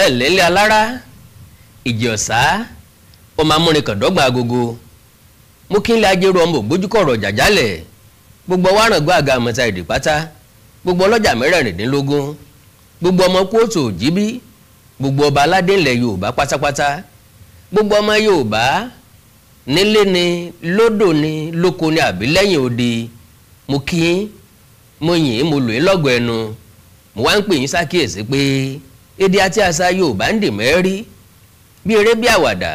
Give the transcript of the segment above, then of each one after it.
Ẹ̀lẹ́lẹ́ alára ìjì ọ̀sá ọmọ amúnikàndọ́gba agogo mú kí n lè ajérò ọmọ ògbójúkọ̀rọ̀ jàjálẹ̀ gbogbo wárangó àga àmọ́ta èdè pátá gbogbo ọlọ́jà mẹ́rẹ̀ẹ̀rìndínlógún gbogbo ọmọ kóòtù òjìbí gbogbo ọba aládé ńlẹ̀ Yorùbá pátápátá gbogbo ọmọ Yorùbá nílé ni lódò ni lóko ni àbí lẹ́yìn odi mo kí mo yìn mo lò é lọ́gọ̀ ẹnu mo wá ń pè yín sákìyèsí pé èdè àti àṣà Yorùbá ń dì mẹ́rí bí eré bí àwàdà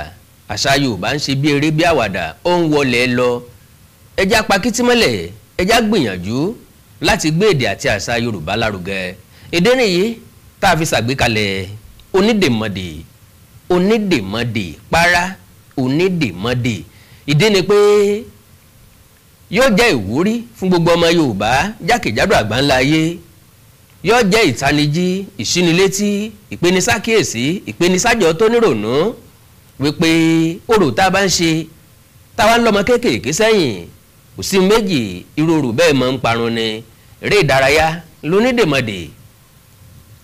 àṣà Yorùbá ń ṣe bí eré bí àwàdà ó ń wọlé lọ ẹjá pakitímọ́lẹ̀ ẹjá gbìyànjú láti gbé èdè àti àṣà Yorùbá lárugẹ. Èdè nìyí tá a fi ṣàgbékalẹ̀ onídèmọdè onídèmọdè para onídèmọdè. Ìdí ni pé yóò jẹ́ ìwúrí fún gbogbo ọmọ Yorùbá jákèjádò àgbáńlá ayé, yóò jẹ́ ìtanijí, ìṣínilétí, ìpenisákíyèsí, ìpenisájọ tó nírònú wípé orò tá a bá ń ṣe táwa ń lọ́mọ kéékèèké sẹ́yìn kò sí méjì irú orò bẹ́ẹ̀ máa ń parun ni. Eré ìdárayá lónídèmọdè.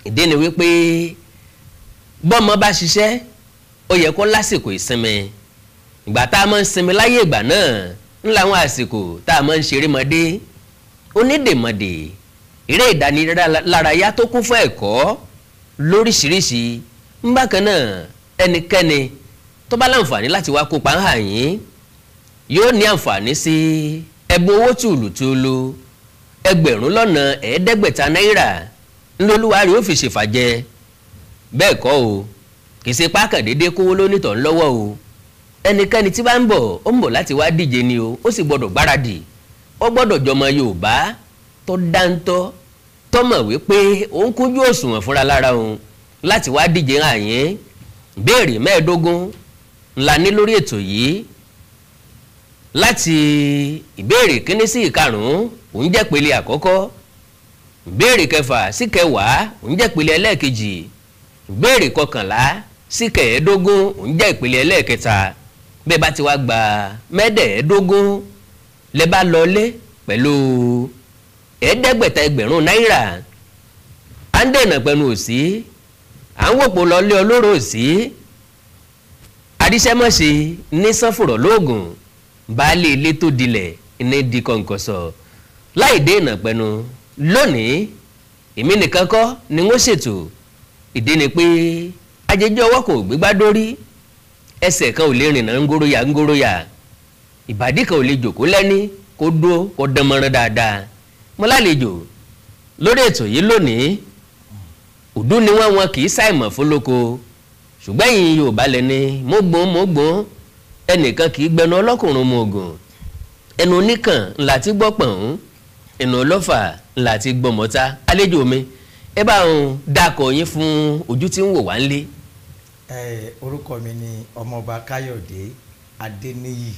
Ìdí ni wípé bọ́mọ bá ṣiṣẹ́ ó yẹ kó lásìkò ìsinmi. Ìgbà tá a máa ń sinmi láyé ìgbà náà ń làwọn àsìkò tá a máa ń ṣeré mọdé. Onídèmọdè eré ìdánilárayá tó kún fún ẹ̀kọ́ lóríṣiríṣi. Bákan náà ẹnikẹ́ni tó bá láǹfààní láti wá kópa ń hàn yín yóò ní àǹfààní sí ẹ̀bùn owó tùlùtùlù 7,500 náírà ńlọ́lúwa rẹ̀ ó fi ṣèfàjẹ. Bẹ́ẹ̀ kọ́ o, kì í ṣe pákàndéédé kówó lónìtọ̀ ńlọ́wọ́ o. Ẹnikẹ́ni tí bá ń bọ̀ ó ń bọ̀ láti wá díje ni o, ó sì gbọ́dọ̀ gbáradì, ó gbọ́dọ̀ jọmọ Yorùbá tó dáńtọ́ tó mọ̀ wípé òun kúnjú òṣùwọ̀n fúnra lára òun láti wá díje hàn yín. Béèrè 15 ńlá ní lórí ètò yìí. Láti ìbéèrè kíní sí ìkarùn-ún òun jẹ́ pele àkọ́kọ́, ìbéèrè kẹfà sí kẹwàá òun jẹ́ pele ẹlẹ́ẹ̀kejì, ìbéèrè kọkànlá sí kẹẹ̀ẹ́dógún òun jẹ́ ìpele ẹlẹ́ẹ̀kẹta. Bẹ́ẹ̀ bá ti wá gba 15 lẹ́ bá lọlé pẹ̀lú 5,000 náírà. À ń dènà pẹ̀lú òsì, à ń wòpò lọlé olóró òsì, àdìsẹ́mọ̀ṣe ní sanfùrọ̀ lóògùn, baálé ilé tó dilẹ̀ ní di kọ̀ǹkọ̀sọ̀. Láì dènà pẹ̀lú lónìí èmi nìkan kọ́ ni wọ́n ṣètò. Ìdí ni pé ajẹjọ́ ọwọ́ kò gbégbá dórí, ẹsẹ̀ kan ò lè rìnnà ńgóróyà ńgóróyà, ìbàdí kan ò lè jòkó lẹ́ní kó dúró kó dánmọ́rán dáadáa. Mo lálejò lórí ètò yìí lónìí. Òdú ni wọ́n kì í ṣàìmọ̀ fólóko, ṣùgbọ́n ẹ̀yin Yorùbá lẹ́ni mógbón mógbón, ẹnìkan kì í gbẹnu ọlọ́kùnrin mu ògùn, ẹnu oníkàn ńlá ti gbọ́ pọ̀n, ẹnu ọlọ́fà ńlá ti gbọ́ mọ́ta. Àlejò mi, ẹ bá ń dákọ̀ yín fún ojú tí ń wò wá ńlé. Orúkọ mi ni Ọmọọba Káyọ̀dé Adéníyì.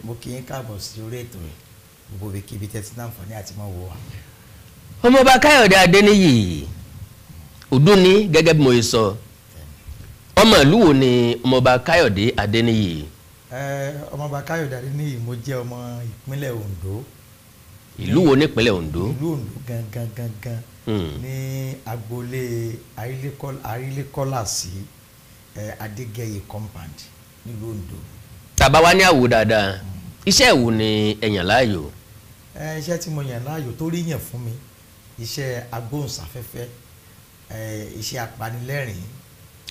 Mo kí yín káàbọ̀ sí orí ètò rẹ̀ gbogbo ibikíbi tẹ́tí náǹfààní àti mọ́ wò wá. Ọmọọba Káyọ̀dé Adéníyì ọdún ni gẹ́gẹ́ bí mo ṣe sọ, ọmọ ìlú wo ni Ọmọọba Káyọ̀dé Adéníyì? Ọmọọba Káyọ̀dé Adéníyì, mo jẹ́ ọmọ ìpínlẹ̀ Oǹdó. Ìlú wo nípínlẹ̀ Oǹdó? Ìlú Oǹdó gangan gangan ní agboolé Àrílékọ́lá sí Adégẹyè compound nílùú Oǹdó. Tàbá wá ní àwò dáadáa, iṣẹ́ wo ni ẹ yàn láàyò? Iṣẹ́ tí mo yàn láàyò tó rí yàn fún mi, iṣẹ́ agbóhùnsáfẹ́fẹ́, iṣẹ́ apanilẹ́rìn,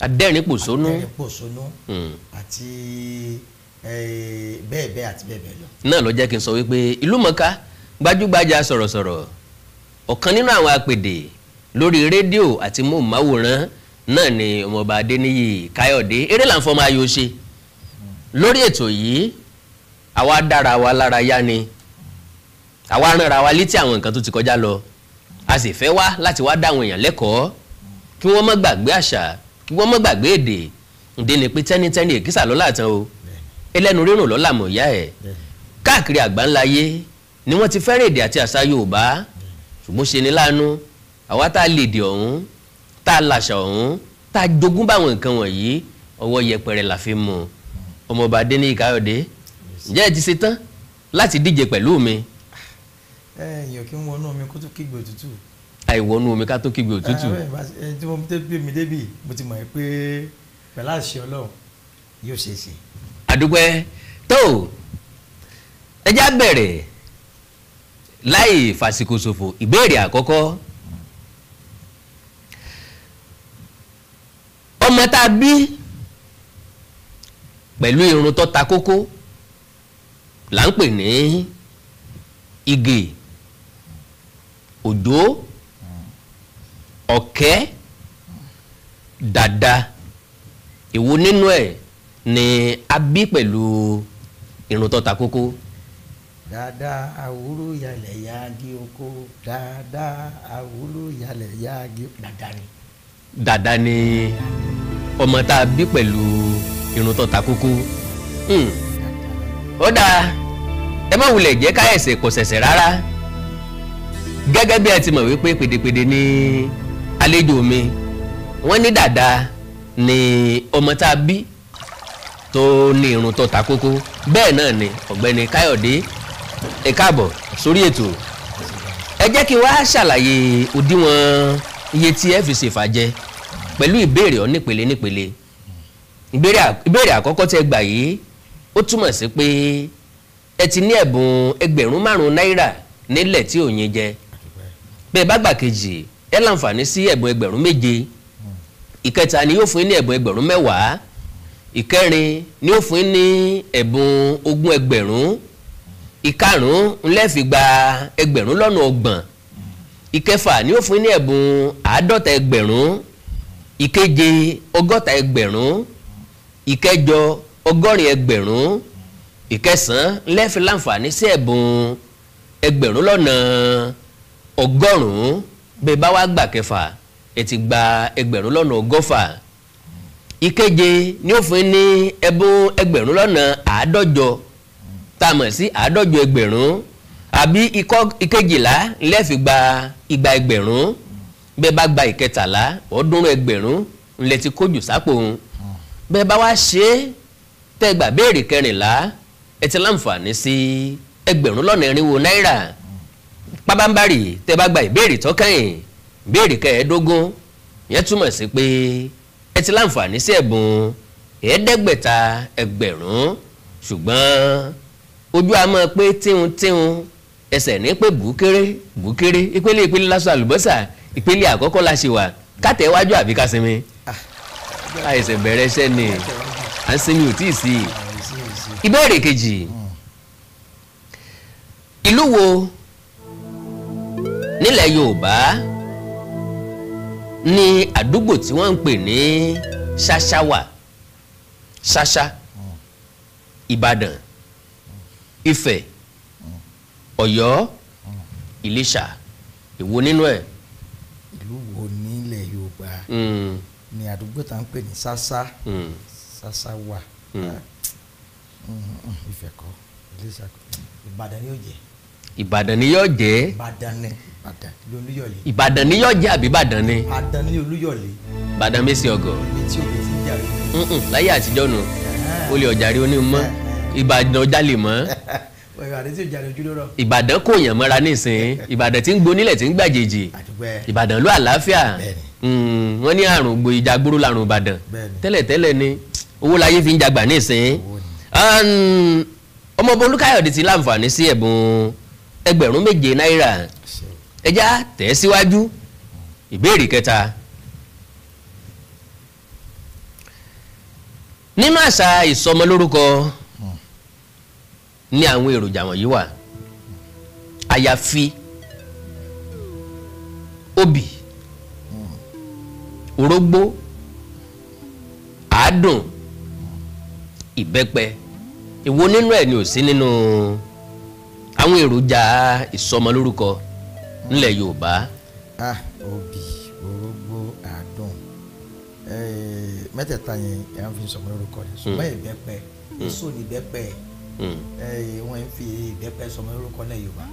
adẹ́rìn-pòṣónú, adẹ́rìn-pòṣónú àti bẹ́ẹ̀ bẹ́ẹ̀ àti bẹ́ẹ̀ bẹ́ẹ̀ lọ. Náà ló jẹ́ kí n sọ wípé ìlúmọ̀ọ́ká gbajúgbajà sọ̀rọ̀sọ̀rọ̀, ọ̀kan nínú àwọn apèdè lórí rédíò àti móhùnmáwòrán náà ni Ọmọọba Adéníyì Káyọ̀dé. Eré là ń fọmọ ayò ṣe lórí ètò yìí. Àwa dára wa lára yá ni, àwa ránra wa létí àwọn nǹkan tó ti kọjá lọ, a sì fẹ́ wá láti wá dá àwọn èèyàn lẹ́kọ̀ọ́ kí wọ́n má gbàgbé àṣà, kí wọ́n má gbàgbé èdè. Ǹdí ni pé tẹ́nitẹ́ni èkísà lọ́la tán o, ẹlẹ́nu rírùn lọ́la mọ̀ ìyá ẹ̀. Káàkiri àgbáńlá ayé ni wọ́n ti fẹ́ràn èdè àti àṣà Yorùbá, ṣùgbọ́n ṣe ni láàánú àwa tá a lè dè ọ̀hún, tá a làṣà ọ̀hún, tá a jogún báwọn nǹkan wọ̀nyí, ọwọ́ yẹpẹrẹ la fi mú. Ọmọọba Adéníyì Káyọ̀dé, ǹjẹ́ ẹ ti ṣe tán láti díje pẹ̀lú mi? Ẹ̀yin ò kí ń wọnú mi kó tó kígbe òtútù. Àìwọnú omi ká tó kígbe òtútù. Tí mo gbé mi débì mo ti mọ̀ pé pẹ̀lú àṣẹ Ọlọ́run yóò ṣe é ṣe. Àdúpẹ́ tó ẹ já bẹ̀rẹ̀ láì fàsìkò ṣòfò. Ìbéèrè àkọ́kọ́, ọmọ tá a bí pẹ̀lú irun tó ta kókó là ń pè ní Ìgè, Òjó, Ọ̀kẹ́, Dàda. Èwo nínú ẹ̀ ni a bí pẹ̀lú irun tó ta kókó? Dada àwúrò yalẹ̀ yagi oko, dada àwúrò yalẹ̀ yagi. Dada ni. Dada ni ọmọ tá a bí pẹ̀lú irun tó ta kókó. Ó dáa, ẹ má wulẹ̀ jẹ́ ká ẹ̀sẹ̀ kò ṣẹ̀ṣẹ̀ rárá. Gẹ́gẹ́ bí ẹ ti mọ̀ wípé pèdèpèdè ni àlejò mi, wọ́n ní dàda ni ọmọ tá a bí tó ní irun tó ta kókó. Bẹ́ẹ̀ náà ni ọ̀gbẹ́ni Káyọ̀dé, ẹ káàbọ̀ sórí ètò. Ẹ jẹ́ kí n wá ṣàlàyé òdiwọ̀n iye tí ẹ fi ṣèfàjẹ pẹ̀lú ìbéèrè ọ nípele nípele. Ìbéèrè àkọ́kọ́ tẹ́ gbà yìí ó túmọ̀ sí pé ẹ ti ní ẹ̀bùn 5,000 náírà nílẹ̀ tí ò yín jẹ. Bẹ́ẹ̀ bá gbà kejì ẹ láǹfààní sí ẹ̀bùn 7,000. Ìkẹta ni yóò fún yín ní ẹ̀bùn 10,000. Ìkẹrin ni yóò fún yín ní ẹ̀bùn 20,000. Ìkarùn-ún ńlẹ́ fi gba 30,000. Ìkẹfà ni yóò fún yín ní ẹ̀bùn 50,000. Ìkeje 60,000. Ìkẹjọ 80,000. Ìkẹsàn-án ńlẹ́ fi láǹfààní sí ẹ̀bùn 100,000. Bẹ́ẹ̀ bá wá gbà kẹfà ẹ ti gba 1,060,000. Ìkeje ni ó fún ní ẹ̀bùn 1,050,000 tá a mọ̀ sí 150,000. Àbí ìkejìlá ńlẹ́ fi gba 200,000. Bẹ́ẹ̀ bá gba ìkẹtàlá 300,000 ńlẹ́ ti kójú sápò òun. Bẹ́ẹ̀ bá wá ṣe é tẹ́ gbà béèrè kẹrìnlá ẹ ti láǹfààní sí 4,000 náírà. Pábánbárì tẹ́ bá gba ìbéèrè tọ́kẹ́yìn ìbéèrè kẹẹ̀ẹ́dógún yẹn túmọ̀ sí pé ẹ ti láǹfààní sí ẹ̀bùn 5,000. Ṣùgbọ́n ojú a mọ̀ pé tíhun-tíhun ẹsẹ̀ ní pé bùkéré bùkéré, ìpele ìpele lásán àlùbọ́sà, ìpele àkọ́kọ́ la ṣe wà. Kátẹ́wájú àbí ká sinmi? Àìsàn bẹ̀rẹ̀ iṣẹ́ ni à ń sinmi ò tí ì sí. Ìbéèrè kejì, ìlú wo nílẹ̀ Yorùbá ní àdúgbò tí wọ́n ń pè ní Ṣáṣá wà? Ṣáṣá, Ìbàdàn, Ifẹ̀, Ọ̀yọ́, Ìlíṣà. Èwo nínú ẹ̀? Ìlú wo nílẹ̀ Yorùbá ní àdúgbò tá à ń pè ní Ṣáṣá? Ṣáṣá wà. Ifẹ̀ kọ́, Ìlíṣà kọ́, Ìbàdàn ni yóò jẹ́. Ìbàdàn ni yóò jẹ́. Ìbàdàn ni, Ìbàdàn ní Olúyọ̀lé. Ìbàdàn ni yóò jẹ́ àbí Ìbàdàn ni? Ìbàdàn ní Olúyọ̀lé. Ìbàdàn mẹ́sì ọgọ̀. Ibi tí olè ti ń jàre. Láyé àtijọ́ nu olè ọ̀jàre onímọ̀, Ìbàdàn ọjà lè mọ́. Ìbàdàn tí ò jàre ojú lórọ̀. Ìbàdàn kò yàn mọ́ra nísìnyí. Ìbàdàn tí ń gbonílẹ̀ tí ń gbàjèjì. Ìbàdàn ló àlàáfíà. Wọ́n ní àrùn ìjàgbóró làrùn Ìbàdàn. Tẹ́lẹ̀tẹ́lẹ̀ ni owó láyé fi ń jagbà nísìnyí. Ọmọọba Olúkáyọ̀dé ti láǹfààní sí ẹ̀bùn 7,000 náírà. Ẹja tẹ̀ síwájú. Ìbéèrè kẹta, nínú àṣà ìsọmọlórúkọ ní àwọn èròjà wọ̀nyí wà. Àyàfi obì, orógbó, àádùn, ìbẹ́pẹ. Èwo nínú ẹ̀ ni ò sí nínú àwọn èròjà ìsọmọlórúkọ nílẹ̀ Yorùbá? Obì, orógbó, àádùn, mẹ́tẹ̀ẹ̀ta yẹn ẹ̀ ń fi sọmọlórúkọ ni. Ṣùgbọ́n ìbẹ́pẹ, èso ni ìbẹ́pẹ. Wọ́n ń fi ìbẹ́pẹ sọmọlórúkọ nílẹ̀ Yorùbá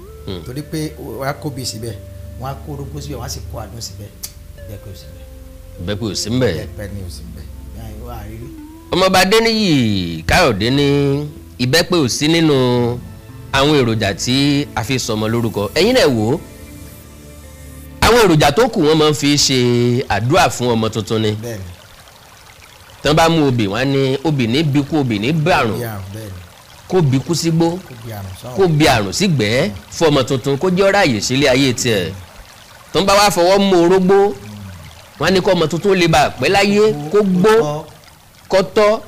torí pé wọ́n á kó obì síbẹ̀, wọ́n á kó orógbó síbẹ̀, wọ́n á sì kó àádùn síbẹ̀. Ìbẹ́pẹ ò síbẹ̀. Ìbẹ́pẹ ò sí ńbẹ̀. Ìbẹ́pẹ ni ò sí ńbẹ̀. Ọmọọba Adéníyì Káyọ̀dé ní ìbẹ́pẹ ò sí nínú àwọn èròjà tí a fi sọmọ lórúkọ. Ẹ̀yin náà wò ó, àwọn èròjà tó kù wọ́n máa ń fi ṣe àdúrà fún ọmọ tuntun ni. Tí wọ́n bá mú obì wọ́n á ní obì ní bíkú obì ní bàrùn, kó bíkú sígbó kó bí àrùn sígbẹ́ fún ọmọ tuntun kó jẹ́ ráàyè sílé ayé tiẹ̀. Tó ń bá wá fọwọ́ mú orógbó wọ́n á ní kó ọmọ tuntun lè bá pẹ́ láyé, kó gbó, kó tọ́,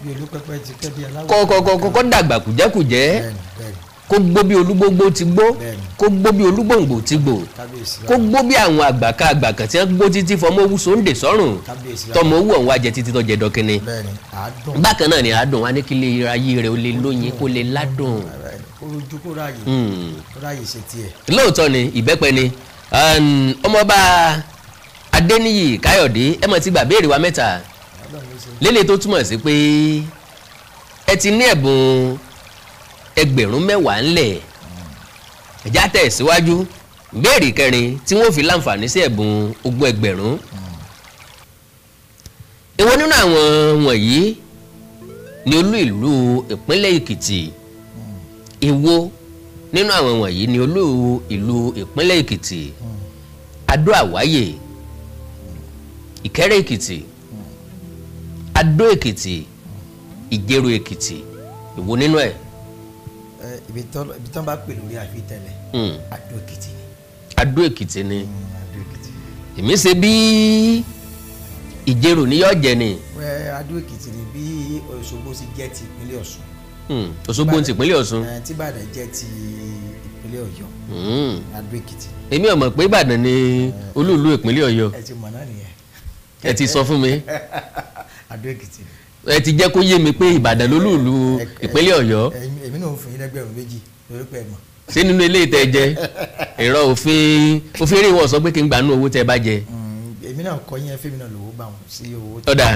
kó dàgbà kùjẹ́kùjẹ́, kó gbó bí olúgbógbó ti gbó, kó gbó bí olúgbòǹgbò ti gbò, kó gbó bí àwọn àgbàká àgbàkàn tí wọ́n gbó títí fọmọ owó sóńdè sọ́rùn, tọmọ owó ọ̀hún wá jẹ títí tó jẹ dọ́kínní. Bákan náà ni àádùn wa ní kí lè ayé rẹ̀ ó lè lóyin kó lè ládùn. Lóòótọ́ ni ìbẹ́pẹ ni. Ọmọọba Adéníyì Káyọ̀dé, ẹ mọ̀ ti gbà béèrè wa mẹ́ta lélẹ̀ tó túmọ̀ sí pé ẹ ti ní ẹ̀bùn 10,000 ńlẹ̀. Ẹ̀já tẹ̀ síwájú béèrè kẹrin tí wọ́n fi láǹfààní sí ẹ̀bùn 20,000. Èwo nínú àwọn wọ̀nyí ni olú ìlú ìpínlẹ̀ Èkìtì? Èwo nínú àwọn wọ̀nyí ni olú ìlú ìpínlẹ̀ Èkìtì? Adó Àwáyè, Ìkẹ́rẹ́ Èkìtì, Adó Èkìtì, Ìjẹ̀rò Èkìtì. Èwo nínú ẹ̀? Ibi tán bá pè lórí àfi tẹ́lẹ̀, Adó Èkìtì ni. Adó Èkìtì ni. Èmi ṣe bí Ìjẹ̀rò ni yóò jẹ ni. Adó Èkìtì ni bí Òṣogbo ṣe jẹ́ ti ìpínlẹ̀ Ọ̀ṣun. Òṣogbo ti ìpínlẹ̀ Ọ̀ṣun. Tí Ìbàdàn jẹ́ ti ìpínlẹ̀ Ọ̀yọ́. Adó Èkìtì. Èmi ò mọ̀ pé Ìbàdàn ni olúùlú ìpínlẹ̀ Ọ̀yọ́. Ẹ ti mọ̀ náà nìyẹn. Ẹ ti sọ fún mi. Adó Èkìtì ni. Ẹ ti jẹ́ kó yé mi pé Ìbàdàn lolúùlú ìpínlẹ̀ Ọ̀yọ́. Èmi náà fún yín 2,000 lórí pé ẹ mọ̀. Ṣé nínú ilé ìtẹ́ jẹ ìrọ̀ òfin òfin eré ìwọ̀n sọ pé kí n gbà nú owó tẹ́ bá jẹ. Èmi náà kọ́ yín ẹ fẹ́mi náà lówó bá wọn sí owó. Ọ̀dà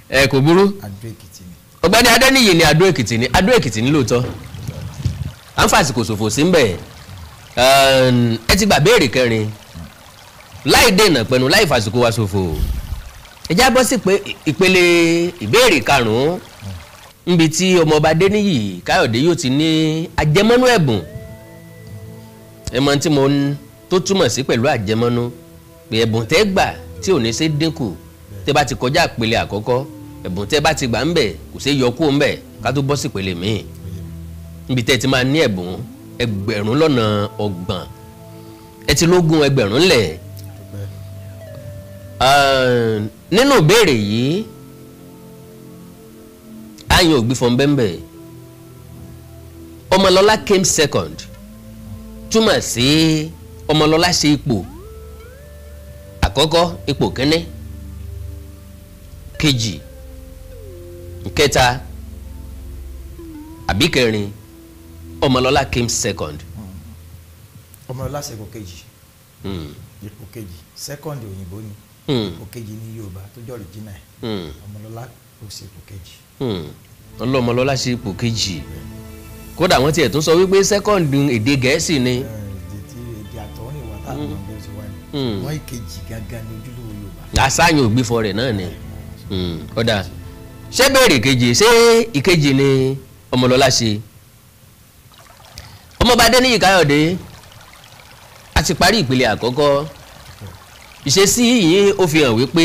ẹ kò burú. Adó Èkìtì ni. Ọ̀gbẹ́ni Adéníyì ni Adó Èkìtì ni. Adó Èkìtì ni lóòótọ́. À ń fàsìkò ṣòfò sí ń bẹ̀. Ẹ ti gbà béèrè kẹrin láì dènà pẹ̀lú láì fàsìkò wa ṣòfò. Ẹ já bọ́ sí pé ìpele ìbéèrè karùn-ún níbi tí ọmọọba Adéníyì Káyọ̀dé yóò ti ní àjẹmọ́nú ẹ̀bùn. Ẹ mọ̀ tí mo tó túmọ̀ sí pẹ̀lú àjẹmọ́nú pé ẹ̀bùn tẹ́ gbà tí ò ní ṣe dínkù tẹ́ bá ti kọjá ìpele àkọ́kọ́, ẹ̀bùn tẹ́ bá ti gbà ń bẹ̀ kò ṣe yọ kúrò ń bẹ̀ ká tó bọ́ sí ìpele míì níbi tẹ́ ti máa ní ẹ̀bùn 30,000. Ẹ ti lógún 1,000 lẹ̀. Nínú ìbéèrè yìí ayan ògbìfọ̀n bẹ́ńbẹ́ Ọmọlọ́lá came second túmọ̀ sí Ọmọlọ́lá ṣe ipò àkọ́kọ́, ipò kínní, kejì, kẹta àbí kẹrin. Ọmọlọ́lá came second. Ọmọlọ́lá ṣe ipò kejì. Ipò kejì second òyìnbó ni, ipò kejì ní Yorùbá tó jọ original. Ọmọlọ́lá ó ṣe ipò kejì. Ọmọlọ́lá ṣe ipò kejì. Kódà wọ́n tiẹ̀ tún sọ wípé second èdè Gẹ̀ẹ́sì ni. Èdè àtọ̀húnrìn wà táwọn ọmọ ti wá ní. Wọ́n ìkejì gangan ní ojúlówó Yorùbá. Àṣàyàn ògbìfọ̀ rẹ̀ náà ni. Kódà ṣé béèrè kejì, ṣé ìkejì ni Ọmọlọ́lá ṣe? Ọmọọba Adéníyì Káyọ̀dé, a ti parí ìpele àkọ́kọ́. Ìṣesí yìí ó fi hàn wípé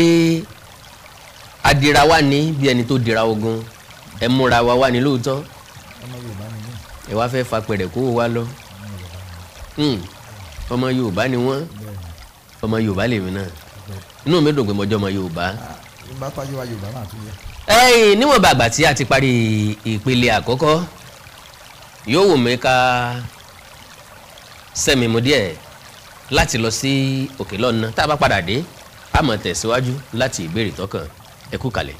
adira wa ní bí ẹni tó dira ogun. Ẹ múra wa wá ní lóòótọ́. Ẹ wá fẹ́ fa pẹ̀rẹ̀ kó wa lọ. Ọmọ Yorùbá ni wọ́n. Ọmọ Yorùbá lèmi náà. Inú mi dùn pé mo jẹ́ ọmọ Yorùbá. Ẹ̀yin níwọ̀n bàgbà tí a ti parí ìpele àkọ́kọ́, yóò wù mí ká sẹ́mi mu díẹ̀ láti lọ sí òkè lọ́nà. Tá a bá padà dé, a máa tẹ̀síwájú láti ìbéèrè tọkàn. Ẹ kú kalẹ̀.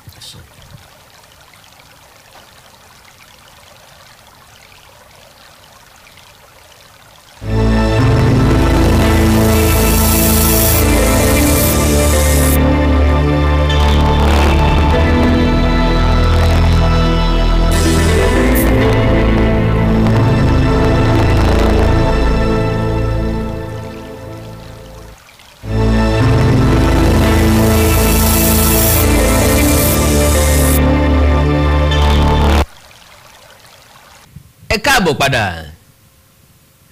Ẹ káàbọ̀ padà.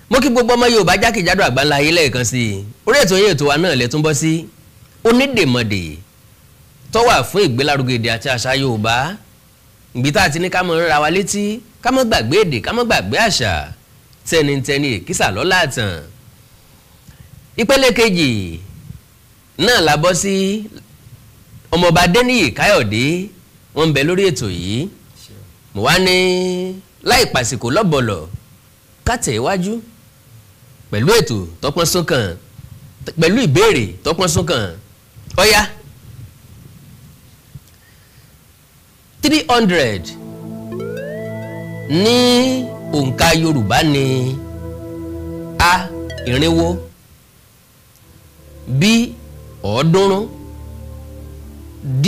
Mo kí gbogbo ọmọ Yorùbá jákèjádò àgbáńlá ayé lẹ́ẹ̀kan sí i. Orí ètò yín ètò wa náà lẹ tún bọ́ sí Onídèmọdè tó wà fún ìgbélárugẹ èdè àti àṣà Yorùbá, ibi tá a ti ní ká mọ rárá wa létí, ká mọ gbàgbé èdè, ká mọ gbàgbé àṣà, tẹnitẹni èkísà lọ́la àtàn. Ìpele kejì náà la bọ́ sí. Ọmọọba Adéníyì Káyọ̀dé wọ́n ń bẹ lórí ètò yìí. Mo wá ní láì pàsìkò lọ́bọ̀lọ̀ ká tẹ̀ iwájú pẹ̀lú ètò tọpọ́n súnkàn, pẹ̀lú ìbéèrè tọpọ́n súnkàn. Ọ̀yá, 300 ní òǹkà Yorùbá ní A 400, B 300, D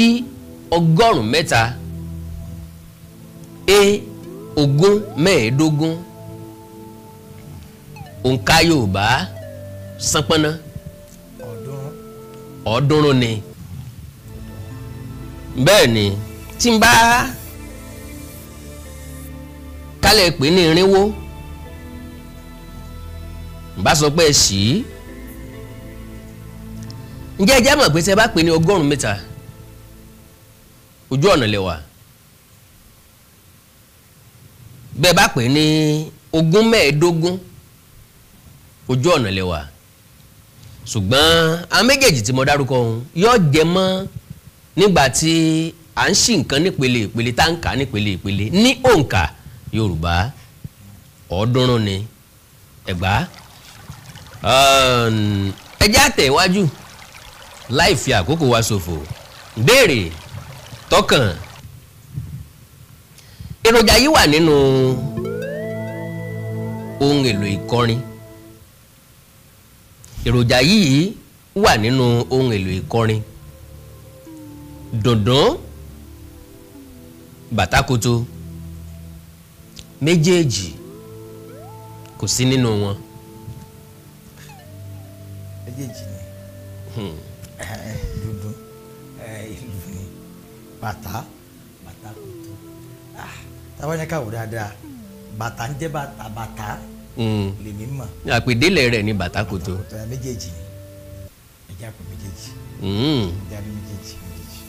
3, A 25. Òǹkà Yorùbá sánpọ́nná 300 ni. Bẹ́ẹ̀ ni, tí n bá kálẹ̀ pé ní 400, n bá sọ pé ẹ ṣì í. Ǹjẹ́ ẹ jẹ́ mọ̀ pé tẹ́ bá pè ní 300, ojú ọ̀nà lẹ wà. Bẹ́ẹ̀ bá pè ní 25, ojú ọ̀nà lẹ wà. Ṣùgbọ́n àwọn méjèèjì tí mo dárúkọ ọ̀hún yóò jẹ mọ́ nígbà tí à ń ṣì nǹkan nípele ìpele, tá ń kà nípele ìpele ní òǹkà Yorùbá. 300 ni ẹgbàá. Ẹ jẹ́ àtẹ̀wájú láì fi àkókò wa ṣòfò. Béèrè tọkàn. Èròjà yìí wà nínú ohun èlò ìkọrin. Èròjà yìí wà nínú ohun èlò ìkọrin. Dùndún, bàtàkòtò, méjèèjì kò sí nínú wọn. Méjèèjì ni. Dùndún ìlú ni, bàtà bàtàkòtò. Táwọn yẹn káwọ dáadáa, bàtà ń jẹ́ bàtà, bàtà lèmi mọ̀. Àpèdélẹ̀ rẹ̀ ni bàtàkòtò. Méjèèjì ni, ẹ̀jẹ̀ àpò méjèèjì. Ẹ̀jẹ̀ àpò méjèèjì.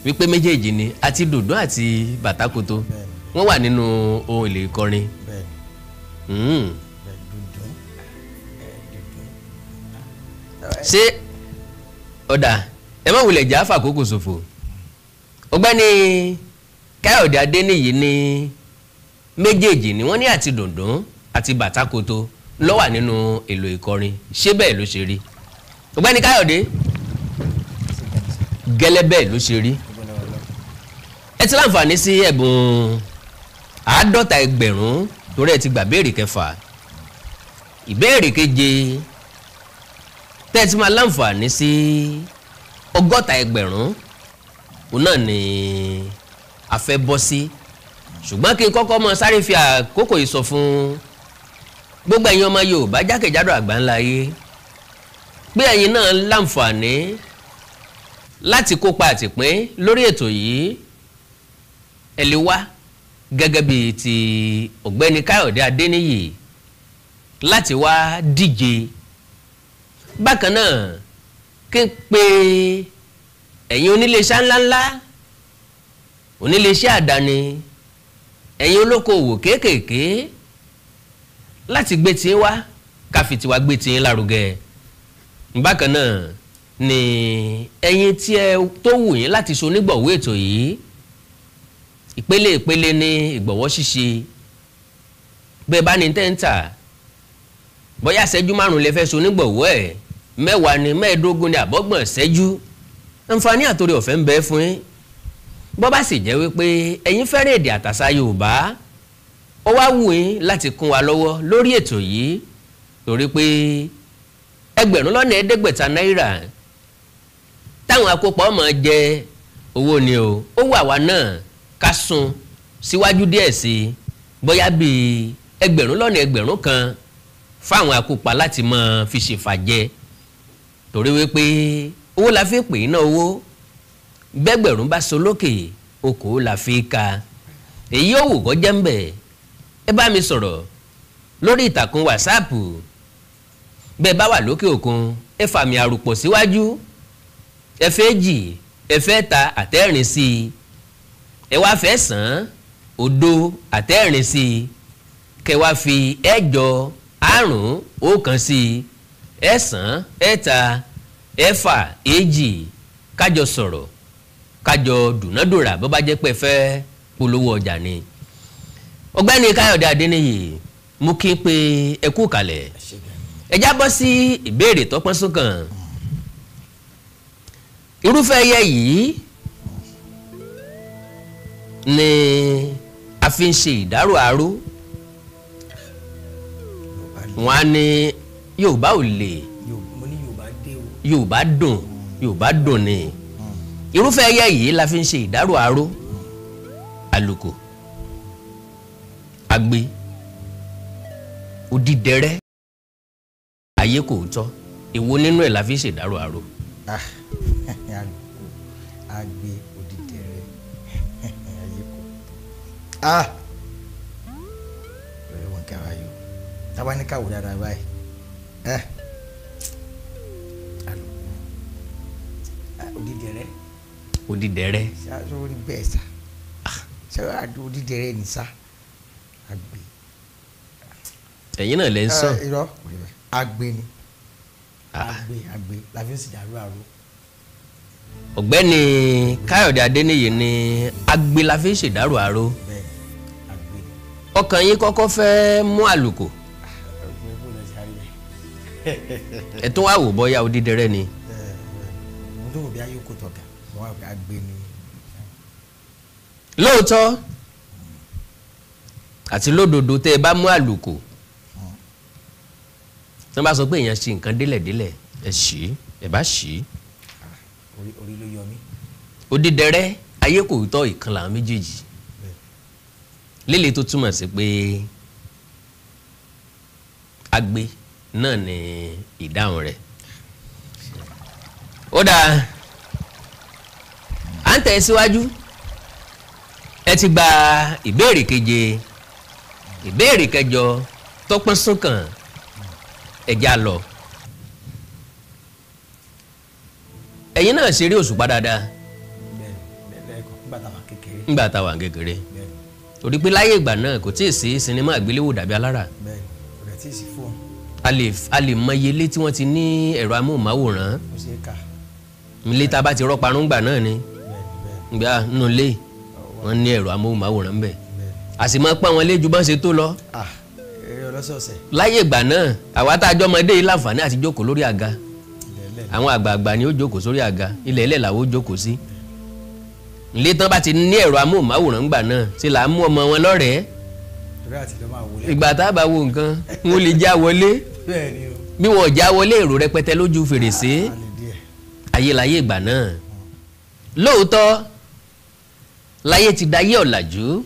Wípé méjèèjì ni àti dùndún àti bàtàkòtò wọ́n wà nínú ohun èlò ìkọrin. Ṣé ọ̀dà ẹ má wulẹ̀ jà fàkókò ṣòfò. Ọ̀gbẹ́ni Káyọ̀dé Adéníyì ní méjèèjì ni wọ́n ní àti dùndún àti bàtàkòtò ló wà nínú èlò ìkọrin. Ṣé bẹ́ẹ̀ ló ṣe rí? Ọ̀gbẹ́ni Káyọ̀dé, gẹ́lẹ́ bẹ́ẹ̀ ló ṣe rí. Ẹ ti láǹfààní sí ẹ̀bùn 50,000 torí ẹ ti gbà béèrè kẹfà. Ìbéèrè keje tẹ́ ẹ ti máa láǹfààní sí 60,000, òun náà ni a fẹ́ bọ́ sí. Ṣùgbọ́n kí n kọ́kọ́ mọ sáré fi àkókò yìí sọ fún gbogbo ẹ̀yin ọmọ Yorùbá jákèjádò àgbáńlá ayé pé ẹ̀yin náà láǹfààní láti kópa àtìpín lórí ètò yìí. Ẹ lè wá gẹ́gẹ́ bí ti Ọ̀gbẹ́ni Káyọ̀dé Adéníyì láti wá díje. Bákan náà kí n pe ẹ̀yin oníléeṣẹ́ ńláńlá, oníléeṣẹ́ àdáni, ẹ̀yin olókoòwò kéékèèké láti gbé tí wá ká fi tiwa gbé tí lárugẹ. Bákan náà ni ẹ̀yin tí ẹ tó wù yín láti ṣe onígbọ̀wọ́ ètò yìí. Ìpele ìpele ní ìgbọ̀wọ́ ṣíṣe. Bẹ́ẹ̀ bá ní tẹ́ǹtà, bóyá ṣẹ́jú 5 lè fẹ́ ṣe onígbọ̀wọ́ ẹ̀, 10 ni, 15 ni, àbọ́gbọ̀n ṣẹ́jú. Àǹfààní àtòrí ọ̀fẹ́ ń bẹ fún yín. Bó bá sì jẹ́ wípé ẹ̀yin fẹ́ràn èdè àtàṣà Yorùbá, ó wá wù yín láti kún wa lọ́wọ́ lórí ètò yìí, torí pé 2,500 náírà táwọn akópa ọmọ jẹ owó ni o. Ó wà wá náà ká sún síwájú díẹ̀ sí i, bóyá bíi 1,000 fáwọn akópa láti máa fi ṣèfàjẹ, torí wípé owó la fi pè é ná owó, bẹ́gbẹ̀rún bá so lókè okòó la fi ka. Èyí ò wù kó jẹ́ ń bẹ̀. Ẹ bá mi sọ̀rọ̀ lórí ìtàkùn wàsáàpù Bẹ́ẹ̀ bá wà lókè òkun, ẹ fàmì àròpọ̀ síwájú, ẹ fẹ́ jì, ẹ fẹ́ ta àtẹ́rìn sí i, ẹ wá fẹ́ sàn òdo àtẹ́rìn sí i, kẹ wá fi ẹ̀jọ àrún ọ̀kan sí i, ẹ̀sán ẹ̀ta ẹ̀fà èjì, kájọ sọ̀rọ̀, kájọ dùnádùrà bó bá jẹ́ pé fẹ́ polówó ọjà ni. Ọ̀gbẹ́ni Káyọ̀dé Adéníyì, mú kí n pé ẹ kú kalẹ̀. Ẹ já bọ́ sí ìbéèrè tọ́pọ́n sókàn. Irúfẹ́ ẹyẹ yìí ni a fi ń ṣe ìdárò aró. Wọn á ní Yorùbá ò lè, Yorùbá dùn, Yorùbá dùn ni. Irúfẹ́ ẹyẹ yìí la fi ń ṣe ìdárò aró. Àlùkò, agbe, odídẹrẹ́, ayé kò tọ́, èwo nínú ẹ̀ la fi ń ṣe ìdárò aró? Àlùkò, agbe, odídẹrẹ́, ayé kò tọ́. Lórí wọn káwa yìí o, táwa ní káwọ dáadáa báyìí. Àlùkò, odídẹrẹ́. Odídẹrẹ́. Ṣé o rí bẹ́ẹ̀ sá? Ṣé odídẹrẹ́ ni sá? Agbe. Ẹ̀yin náà lẹ ń sọ. Irọ́, agbe ni. Agbe, agbe la fi ń ṣèdárò aró. Ọ̀gbẹ́ni Káyọ̀dé Adéníyì ní agbe la fi ń ṣèdárò aró. Bẹ́ẹ̀, agbe ni. Ọkàn yín kọ́kọ́ fẹ́ mú àlùkò. Ẹ tún wá wò bọ́yá odídẹrẹ́ ni. Mo tó wò bí ayé kò tọ̀gà, mo wá wò agbe ni. Lóòótọ́ àti lódodo, tẹ́ ẹ bá mú àlùkò, tí wọ́n bá sọ pé èèyàn ṣe nǹkan délẹ̀délẹ̀, ẹ ṣí, ẹ bá ṣí. Orí ló yọ mí. Odídẹrẹ́, ayé kò tọ́, ìkan làwọn méjèèjì. Líle tó túmọ̀ sí pé agbe náà ni ìdáhùn rẹ̀. Ó dáa, à ń tẹ̀ síwájú. Ẹ ti gba ìbéèrè keje, ìbéèrè kẹjọ tọpọ́n súnkàn, ẹ já lọ. Ẹ̀yin náà ṣeré òṣùpá dáadáa. Nígbà tá a wà kékeré. Torí pé láyé ìgbà náà kò tíì sí sinimá àgbéléwò dàbí alára. A lè mọ iye ilé tí wọ́n ti ní ẹ̀rọ amóhùnmáwòrán. Ilé tá a bá ti rọ́parun gbà náà ni. Gbà nínú ilé wọ́n ní ẹ̀rọ amóhùnmáwòrán bẹ́ẹ̀. A sì máa pọ́n wọn lé ju bọ́n ṣe tó lọ. Láyé ìgbà náà àwa tá a jọ ọmọdé yìí láǹfààní àti jókòó lórí àga. Àwọn àgbààgbà ni ó jókòó sórí àga, ilẹ̀ ilẹ̀ làwọn ó jókòó sí. Ilé tán bá ti ní ẹ̀rọ amóhùnmáwòrán gbà náà ṣe là á mú ọmọ wọn lọ́rẹ̀ẹ́. Ìgbà tá a bá wo nǹkan wọn lè já wọlé. Bí wọn ò já wọlé, èrò rẹpẹtẹ lójú fèrèsé. Ayé láyé ìgbà náà. Lóòótọ́ láyé ti dayé ọ̀làjú,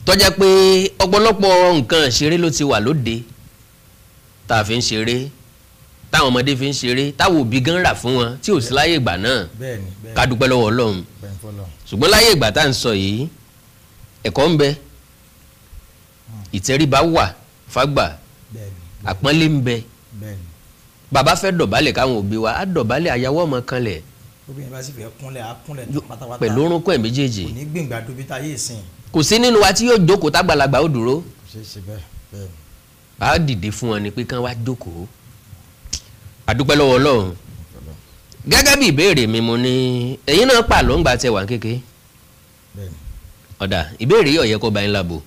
tó jẹ́ pé ọ̀pọ̀lọpọ̀ nǹkan ṣeré ló ti wà lóde tá a fi ń ṣeré, táwọn ọmọdé fi ń ṣeré, táwọn òbí gan rà fún wọn tí ò sí láyé ìgbà náà. Ká dúpẹ́ lọ́wọ́ Ọlọ́run. Ṣùgbọ́n láyé ìgbà tá à ń sọ yìí, ẹ̀kọ́ ń bẹ, ìtẹríba wà fágbà, àpọ́nlé ń bẹ. Bàbá fẹ́ dọ̀bálẹ̀ káwọn òbí wa á dọ̀bálẹ̀, àyàwó ọmọ kanlẹ̀. Obìnrin bá sì fẹ́ kúnlẹ̀, á kúnlẹ̀ pátápátá pẹ̀lú orúnkún ẹ̀ méjèèjì. Kò ní gbìngbà dóbi táyé ìsìn. Kò sí nínú wa tí yóò jókòó tágbàlagbà ó dúró. Kò ṣeé ṣe bẹ́ẹ̀ bẹ́ẹ̀. A dìde fún wọn ni pé kán wá jókòó. A dúpẹ́ lọ́wọ́ Ọlọ́run. Gẹ́gẹ́ bí ìbéèrè mi, mo ní ẹ̀yin náà pàlọ́ ńgbà tẹ wà kéke. Ọ̀dà ìbéèrè yìí ó yẹ kó bá yín lábo.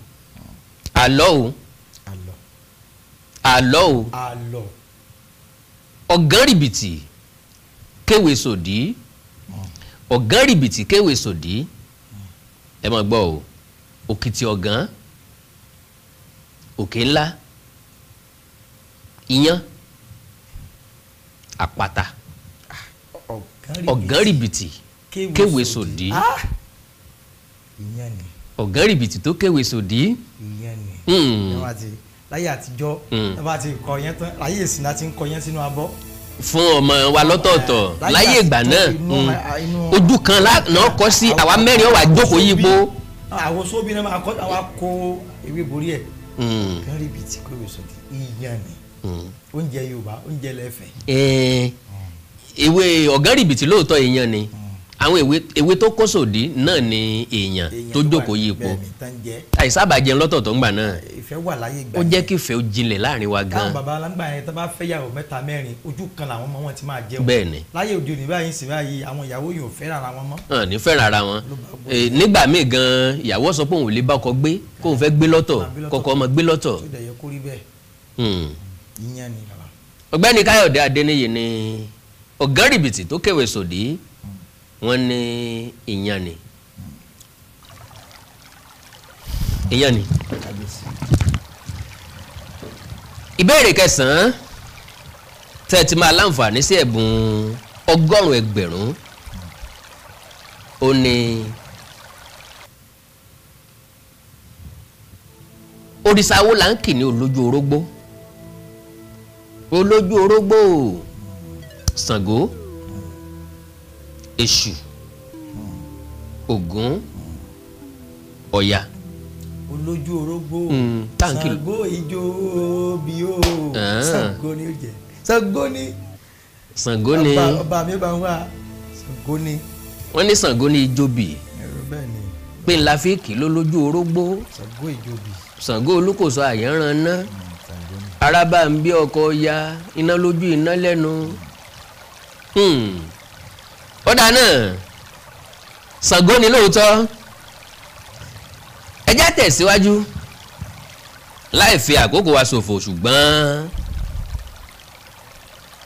Àlọ́ o, àlọ́ o, ọ̀gán rìbìtì kéwé sòdí, ọ̀gán rìbìtì kéwé sòdí. Ẹ máa gbọ́ o, òkìtì ọ̀gán, òkè ńlá, iyán, àpáta. Ọ̀gán rìbìtì kéwé sòdí. Ìyẹn ni. Ọ̀gán rìbìtì tó kéwé sòdí. Ìyẹn ni. Láyé àtijọ́, ẹ bá ti kọ yẹn tán, láyé ìsìn láti ń kọ yẹn sínú abọ́ fún ọmọ wa lọ́tọ̀ọ̀tọ̀. Láyé ìgbà náà, ojú kan náà kọ́ sí, àwa mẹ́rin ó wá jókòó yípo. Àwọn sóbì náà máa kọ́, àwa kó ewé borí ẹ̀. Ọ̀gán rìbìtì kéwé sòdí, ìyẹn ni. Oúnjẹ Yorùbá, oúnjẹ lẹ́fẹ̀ẹ́. Ewé ọ̀gánrìbìtì lóòótọ́ èèyàn ni, àwọn ewé tó kó sòdí náà ni èèyàn tó jókòó yí ipò. Àìsábà jẹun lọ́tọ̀ọ̀tọ̀ ńgbà náà. Ìfẹ́ wà láyé ìgbà yẹn. Ó jẹ́ kí ìfẹ́ ó jinlẹ̀ láàrin wa gan. Káwọn baba alágbà yẹn tó bá fẹ́ yàwó mẹ́ta mẹ́rin, ojú kan làwọn ọmọ wọn ti máa jẹun. Bẹ́ẹ̀ni. Láyé òde òní báyìí sì báyìí àwọn ìyàwó yóò fẹ́ràn ara wọn mọ́. Ní fẹ́ràn ara wọn. Nígbà míì gan ìyàwó sọ pé òun ò lè bá ọkọ gbé, kóun fẹ́ gbé lọ́tọ̀, kọ́kọ́ ọmọ gbé lọ́tọ̀. Tó dẹ̀ yẹ kó rí bẹ́ẹ̀. Ìyẹn ni bàbá. Ọ̀gbẹ́ni Káyọ̀dé Adéníyì ni ọ̀gánrìbìtì tó kéwé sòdí, wọ́n ní ìyàn ni. Ìyàn ni. Ìbéèrè kẹsàn-án tẹ́ ẹ ti máa láǹfààní sí ẹ̀bùn 100,000 ẹgbẹ̀rún ó ní òrìṣà wo là ń kì ní olójú orógbó? Olójú orógbó, Ṣàngó, Èṣù, Ògún, Ọya. Olójú orógbó, Ṣàngó ijó bí ó, Ṣàngó ni ó jẹ, Ṣàngó ni, Ṣàngó ni, ọba mi bá ń wá, Ṣàngó ni. Wọ́n ní Ṣàngó ní ijó bì, pé ńlá fi kì ló lójú orógbó. Ṣàngó ijó bì, Ṣàngó olúkòso àyànràn ná, araba ń bí ọkọ ya, iná lójú iná lẹ́nu. Ọ̀dà náà Ṣàngó ni lóòótọ́. Ẹ já tẹ̀síwájú láì fi àkókò wa ṣòfò, ṣùgbọ́n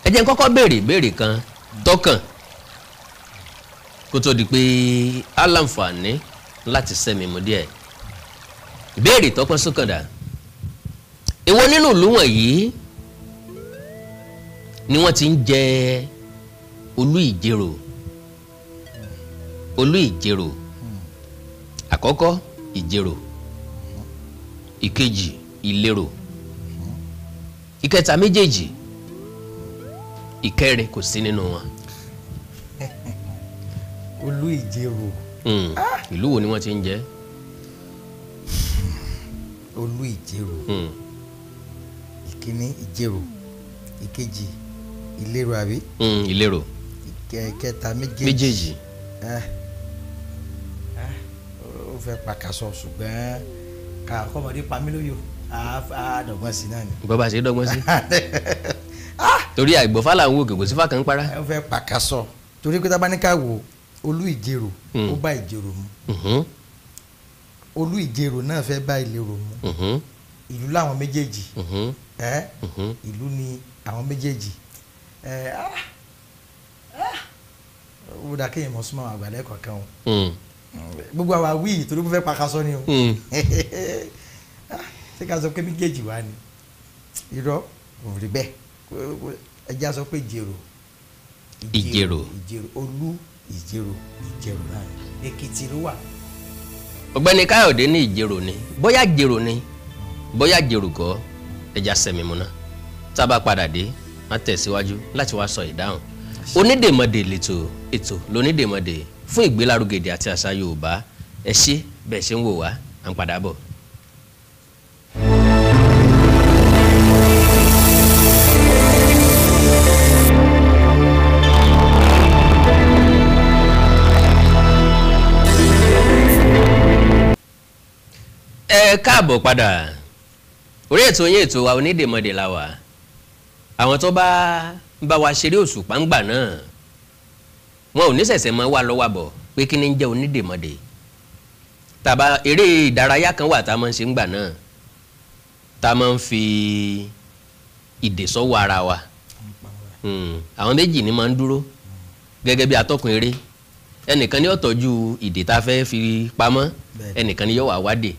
ẹ jẹ́ n kọ́kọ́ béèrè ìbéèrè kan tọkàn kó tó di pé á láǹfààní láti sẹ́mi mu díẹ̀. Ìbéèrè tọpọ́n sókàndà, èwo nínú ìlú wọ̀nyí ni wọ́n ti ń jẹ Olú Ìjerò? Olú Ìjerò, àkọ́kọ́ Ìjerò, ìkejì Ìlérò, ìkẹta méjèèjì, ìkẹrin kò sí nínú wọn. Olú Ìjerò. Ìlú wo ni wọ́n ti ń jẹ? Olú Ìjerò. Ìkíní Ìjerò, ìkejì Ìlérò àbí? Ìlérò. Ìkẹta méjèèjì. Ó fẹ́ pàkàṣọ ṣùgbọ́n ká kọ́mọdé pa mí lóyò, á dọ̀gbọ́n sí náà ni. Bàbá ṣe dọ́gbọ́n sí. Torí àìgbọ́fà là ń wo kò sí fà kàn para. Ó fẹ́ pàkàṣọ torí pé tá bá ní ká wò Olú Ìjerò, ó bá Ìjerò mu. Olú Ìjerò náà fẹ́ bá Ìlérò mu. Ìlú làwọn méjèèjì. Ìlú ni àwọn méjèèjì. Ó dà kéèyàn mọ̀ súnmọ́ àgbà lẹ́kọ̀ọ̀kan o. Gbogbo àwa wí torí mo fẹ́ pàkàṣọ ni o. Ṣé ká sọ pé méjèèjì wá ni? Irọ́ kò rí bẹ́ẹ̀. Ẹ jẹ́ á sọ pé Ìjerò. Ìjerò. Ìjerò, Olú Ìjerò, Ìjerò náà ni. Èkìtì ló wà. Ọ̀gbẹ́ni Káyọ̀dé ní Ìjerò ni, bóyá Ìjerò ni, bóyá Ìjerò kọ́, ẹja sẹ́mi mu náà. Tá a bá padà dé, má tẹ̀síwájú láti wá sọ ìdáhùn. Onídèmọdè lètò, ètò lónídèmọdè fún ìgbélárugẹ èdè àti àṣà Yorùbá. Ẹ ṣé bẹ́ẹ̀ ṣe ń wò wá, à ń padà bọ̀. Ẹ káàbọ̀ padà orí ètò yín, ètò wa Onídèmọdè la wà. Àwọn tó bá ń bá wa ṣeré òṣùpá ń gbà náà, wọn ò ní ṣẹ̀ṣẹ̀ mọ́ wà lọ́wọ́ àbọ̀ pé kí ni ń jẹ́ Onídèmọdè. Tàbá eré ìdárayá kan wà tá a máa ń ṣe ń gbà náà, tá a máa ń fi ìdè sọ́wọ́ ara wa. Àwọn méjì ni máa ń dúró gẹ́gẹ́ bí atọ́kùn eré. Ẹnìkan ni ó tọ́jú ìdè tá a fẹ́ fi pamọ́, ẹnìkan ni yóò wá wádè.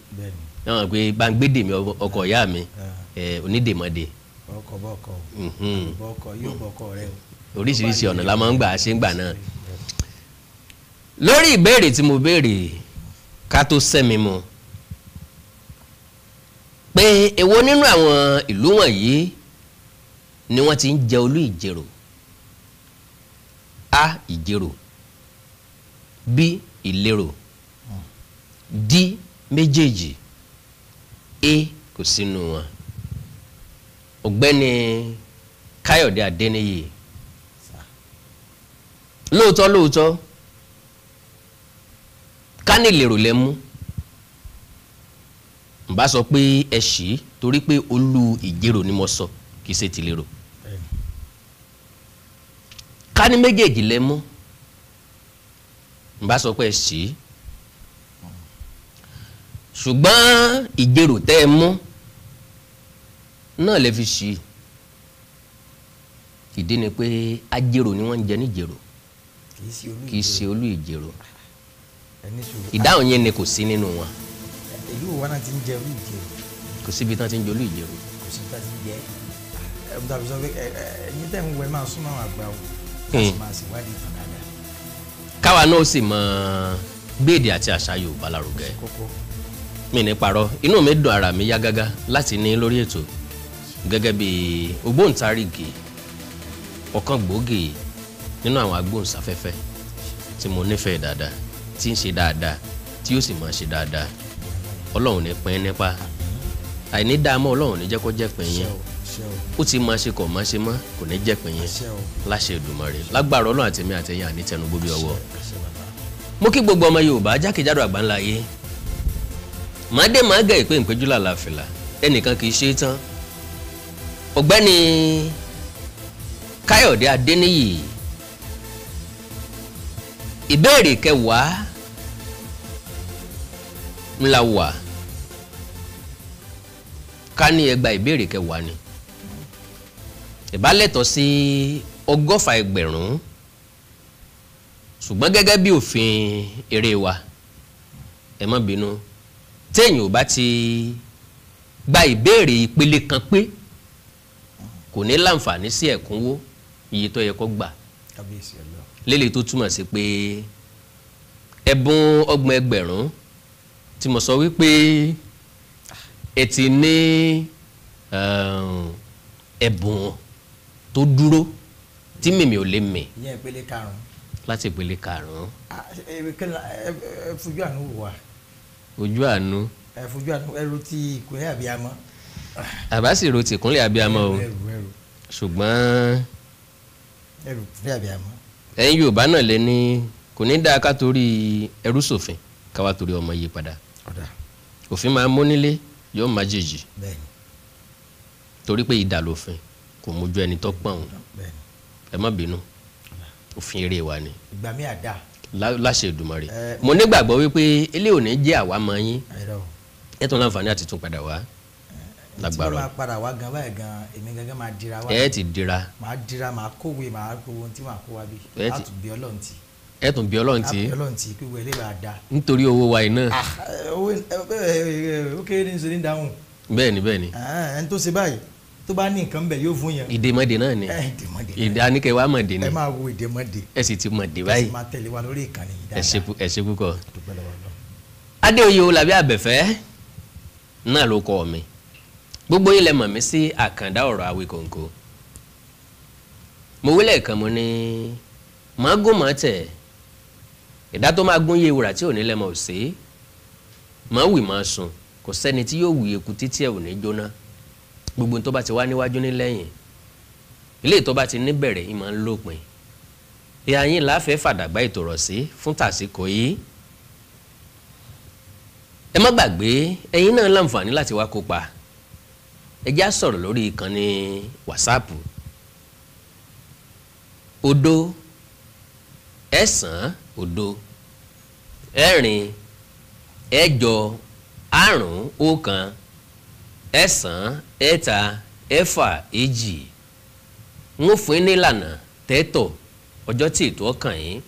Wọ́n pè bangbédè mi, ọkọ ìyá mi, Onídèmọdè. Ọkọ bọkọ bọkọ yóò bọkọ rẹ o. Oríṣiríṣi ọ̀nà la máa ń gbà ṣe ń gbà náà. Lórí ìbéèrè tí mo béèrè ká tó sẹ́mi mu pé èwo nínú àwọn ìlú wọ̀nyí ni wọ́n ti ń jẹ Olú Ìjerò? A. Ìjerò, B. Ìlérò, D. Méjèèjì, A. Kò sínú wọn. Ọ̀gbẹ́ni Káyọ̀dé Adéníyì, lóòótọ́ lóòótọ́ ká ní lèrò lẹ́mú n bá sọ pé ẹ ṣì torí pé olú Ìjẹ̀rò ni mo sọ, kì í ṣe tìlérò. Ká ní méjèèjì lẹ́mú n bá sọ pé ẹ ṣì, ṣùgbọ́n Ìjẹ̀rò tẹ́ ẹ mú náà lè fi ṣì. Ìdí ni pé Ajérò ni wọ́n ń jẹ níjẹ̀rò, kì í ṣe olú Ìjẹ̀rò. Ìdáhùn yẹn ni kò sí nínú wọn. Ìlú wa náà ti ń jẹ olú Ìjẹ̀rò. Kò síbi tán ti ń jẹ olú Ìjẹ̀rò. Kò síbi tán ti ń jẹ. Ẹ tàbí sọ pé ẹ̀yin tẹ̀ ń wọ ẹ máa súnmọ́ àwọn àgbà o, láti máa ṣèwádìí ìtàn dáadáa. Káwa náà sì mọ gbéèdè àti àṣà Yorùbá lárugẹ. Mi ní parọ́, inú mi dùn, ara mi yá gágá láti ní lórí ètò gẹ́gẹ́ bí ògbóǹtarìgì ọ̀kan gbòógì nínú àwọn agbóhùnsáfẹ́fẹ́ tí mo nífẹ̀ẹ́ dáadáa, tí ń ṣe dáadáa, tí yóò sì máa ṣe dáadáa. Ọlọ́run ní pín nípa àìní dáa mọ́, Ọlọ́run ní jẹ́ kó jẹ́ pín yín. Ó ti máa ṣe kò máa ṣe mọ́, kò ní jẹ́ pín yín láṣẹ Èdùmàrè. Lágbára Ọlọ́run àtẹ̀mí àtẹ̀yìn àní tẹnugbó bí ọwọ́. Mo kí gbogbo ọmọ Yorùbá jákèjádò àgbáńlá ayé. Màdé màgẹ̀ ìpè ìpéjú làlàfìlà, ẹnìkan kì í ṣe é tán. Ọ̀gbẹ́ni Káyọ̀dé Adéníyì, ìbéèrè kẹwàá ńlá wà. Ká ní ẹgbàá ìbéèrè kẹwàá ni ìbálẹ̀tọ̀ sí 120 ẹgbẹ̀rún, ṣùgbọ́n gẹ́gẹ́ bí òfin eré wa, ẹ má bínú, téèyàn ò bá ti gba ìbéèrè ìpele kan pé kò ní láǹfààní sí ẹ̀kúnwó iye tó yẹ kó gbà. Lélẹ̀ tó túmọ̀ sí pé ẹ̀bùn 30 ẹgbẹ̀rún tí mo sọ wípé ẹ ti ní ẹ̀bùn tó dúró tí mímì ò lè mì. Ìyẹn ìpele karùn-ún. Láti ìpele karùn-ún. Ẹ fojú àánú wò wá. Ojú àánú. Ẹ fojú àánú, ẹrù ti ìkúnlẹ̀ àbíamọ. Àbá sì ro ti ìkúnlẹ̀ àbíamọ o, ṣùgbọ́n ẹrù ìkúnlẹ̀ àbíamọ. Ẹ̀yin Yorùbá náà lè ní kò ní dáa ká torí ẹrú ṣòfin ká wá torí ọmọ yí padà. Òfin máa mú nílé yóò má jèjì, torí pé idà lòfin kò mójú ẹni tó pọ̀n òun. Ẹ má bínú, òfin eré wa ni. Ìgbà mi àdá. Láṣẹ Èdùmàrè. Mo nígbàgbọ́ wípé eléyìí ò ní jẹ́ àwa mọ́ yín, ẹ tún láǹfààní àti tún padà wá. Lágbára. Tí mo máa padà wá gan báyìí gan, èmi gangan máa dira wá. Ẹ ti dira. Máa dira, máa kówé, máa kó ohun tí màá kó wá bí. Á tún bí Ọlọ́run tì. Ẹ tún bí Ọlọ́run tì. Bí Ọlọ́run tì pé wọlé bá da. Nítorí owó wa iná. Owó ó kéré ní sori ń dáhùn. Bẹ́ẹ̀ni bẹ́ẹ̀ni. Ẹni tó ṣe báyìí tó bá ní nǹkan bẹ̀ yóò fún yẹn. Ìdèmọ̀dè náà ni. Ìdèmọ̀dè. Àníkẹ́ wa mọ̀dè ni. Ẹ máa wo ìdèmọ̀dè. Ẹ sì ti mọ̀dè báyìí. Ẹ sì máa tẹ̀lé wa lórí ìkànnì yìí dáadáa. Ẹ ṣé púpọ̀. Adéoyè Owólabí Àbẹ̀fẹ́ náà ló kọ mi. Gbogbo yín lẹ mọ̀ mí sí Àkàndá ọ̀rọ̀ Awíkòǹkò. Mo wílẹ̀ kan mo ní màá gún màá tẹ̀, ìdá tó máa gún iye wúrà tí ò ní lẹ́mọ̀ ò sí, màá wì máa sùn, kò sẹ́ni tí yóò wù eku títí ẹ̀ ò ní jóná. Gbogbo tó bá ti wá níwájú ní lẹ́yìn, ilé tó bá ti níbẹ̀rẹ̀ yìí máa ń lópin. Ìyá yín láfẹ́ fàdàgbà ètò rọ̀ sí fún tàsíkò yìí. Ẹ má gbàgbé, ẹ̀yin náà láǹfààní láti wá kópa. Ẹ já sọ̀rọ̀ lórí ìkànnì wàsáàpù 0 9 0 4 8 5 1 9 3 6 2. N ó fún yín ní ìlànà tẹ́tọ̀ ọjọ́ tí ètò ọkàn yín.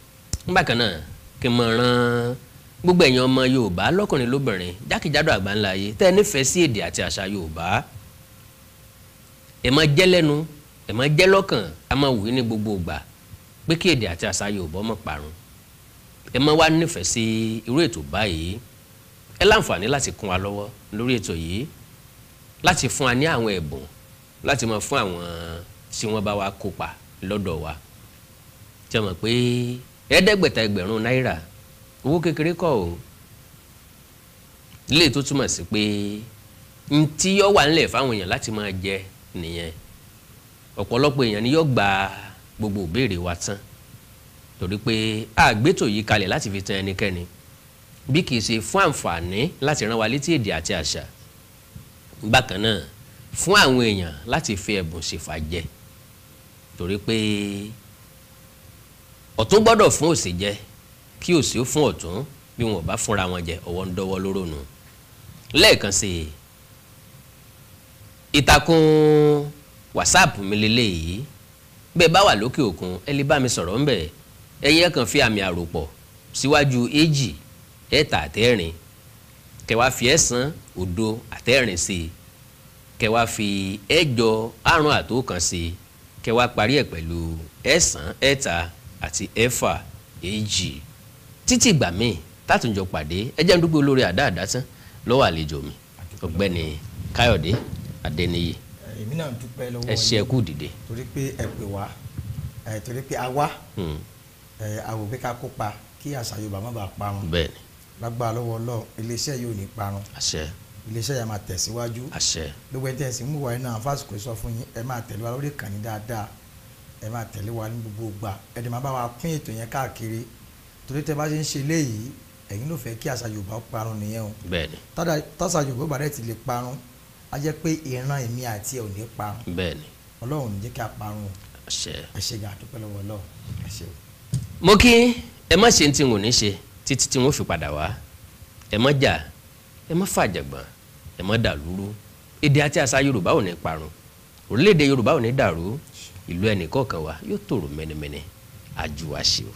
Bákan náà kí n mọ̀ rán gbogbo ẹ̀yin ọmọ Yorùbá lọ́kùnrin lóbìnrin jákèjádò àgbáńlá ayé tẹ́ ẹ nífẹ̀ẹ́ sí èdè àti àṣà Yorùbá. Ẹ máa jẹ́ lẹ́nu, ẹ máa jẹ́ lọ́kàn, a máa wù í ní gbogbo ìgbà pé kí èdè àti àṣà Yorùbá má parun. Ẹ máa wá nífẹ̀ẹ́ sí irú ètò báyìí. Ẹ láǹfààní láti kún wa lọ́wọ́ lórí ètò yìí, láti fún wa ní àwọn ẹ̀bùn, láti máa fún àwọn tí wọ́n bá wa kópa lọ́dọ̀ wa. Tí a mọ̀ pé 5,000 ẹgbẹ̀rún náírà owó kékeré kọ́ o. Ilé tó túmọ̀ sí pé ntí yọ wà ńlẹ̀ fáwọn èèyàn láti máa jẹ nìyẹn. Ọ̀pọ̀lọpọ̀ èèyàn ni yóò gba gbogbo ìbéèrè wa tán, torí pé àgbétò yìí kalẹ̀ láti fi tan ẹnikẹ́ni, bí kì í ṣe fún àǹfààní láti rán wa létí èdè àti àṣà, bákan náà fún àwọn èèyàn láti fi ẹ̀bùn ṣèfàjẹ, torí pé ọ̀tún gbọ́dọ̀ fún òsì jẹ kí òsì ó fún ọ̀tún, bí wọn ò bá fúnra wọn jẹ ọwọ́ ń dọ́wọ́ lóró nù. Lẹ́ẹ̀kan sí i, ìtàkùn WhatsApp mi lélẹ́yìí, bẹ́ẹ̀ bá wà lókè òkun ẹ lè bá mi sọ̀rọ̀ ńbẹ̀. Ẹ̀yin ẹ kàn fi àmì àròpọ̀ síwájú 2 3 àtẹ̀rin, kẹwàá fi 9 0 àtẹ̀rin sí i, kẹwàá fi 8 5 àtòkan sí i, kẹwàá parí ẹ̀ pẹ̀lú 9 3 àti 6 2. Títí ìgbà míì tátúnjọ pàdé, ẹ jẹ́ n dúpẹ́ olórí àdá àdá tán lọ́wọ́ àlejò mi, Ọ̀gbẹ́ni Káyọ̀dé Adéníyì. Èmi náà dúpẹ́ lọ́wọ́ ẹ ṣé, ẹ kú dìde. Torí pé ẹ pè wá, torí pé a wá, a wò pé ká kópa kí àṣà Yorùbá má bàa parun. Bẹ́ẹ̀ni. Lágbára lọ́wọ́ Ọlọ́run, iléeṣẹ́ yóò ní parun. Àṣẹ. Iléeṣẹ́ yà máa tẹ̀síwájú. Àṣẹ. Gbogbo ẹni tẹ́ ẹ sì ń mú wa iná àfàsìkò sọ fún yín, ẹ máa tẹ̀lé wa lórí ìkànnì dáadáa, ẹ máa tẹ̀lé wa ní gbogbo ìgbà, ẹ dẹ̀ máa bá wa pín ètò yẹn káàkiri, torí tẹ́ bá ṣe ń ṣe léyìí, ẹ̀yin ló fẹ́ kí àṣà Yorùbá parun nìyẹn o. Bẹ́ẹ̀ni. Tàṣà Yorùbá bá dẹ̀ ti lè parun, á jẹ́ pé ìran èmi àti ẹ̀ ò ní parun. Bẹ́ẹ̀ni. Ọlọ́run ò ní jẹ́ kí a parun o. Àṣẹ. Ẹ ṣé gan, àdúpẹ́ lọ́wọ́ Ọlọ́run. Ẹ ṣé o. Mo kí ẹ má ṣe tí n ò ní ṣe títí tí wọ́n fi padà wá. Ẹ má jà, ẹ má fàjàgbọ́n, ẹ má dàlúrú. Èdè àti àṣà Yorùbá ò ní parun, orílẹ̀-èdè Yorùbá ò ní dàrú, ìlú ẹnì kọ̀ọ̀kan wa yóò tòrò mẹ́nimẹ́ni. Àjùwàṣe o.